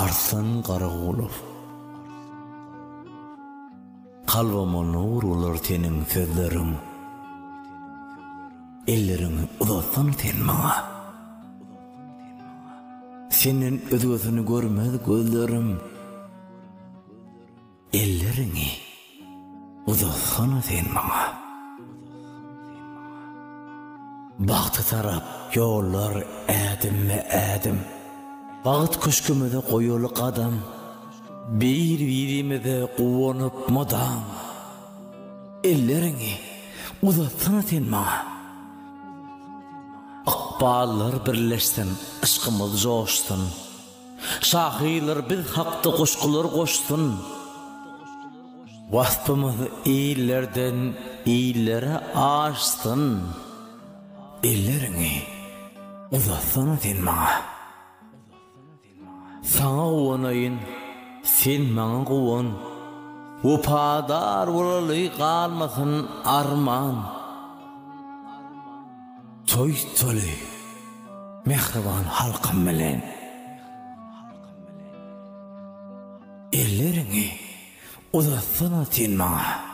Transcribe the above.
Arslan Garagulow Kalbyma nur bolar seniň sözleriň Elleriňi uzatsana sen maňa. Senden özgesini görmez gözlerim. Elleriňi uzatsana sen maňa. Bagta tarap ýollar ädimme-ädim. Bagt köşgümize goýaly gadam. Bir-birimize guwanyp mydam. Elleriňi uzatsana sen maňa. Ykballar birleşsin, yşkymyz joşsun. Şahyrlar biz hakda goşgular goşsun. Waspymyz illerden illere aşsyn. Elleriňi uzatsana sen maňa. Saňa guwanaýyn, sen maňa guwan. Wepadar bolaly galmasyn arman. Toý toly mähriban halkym bilen. Elleriňi uzatsana sen maňa.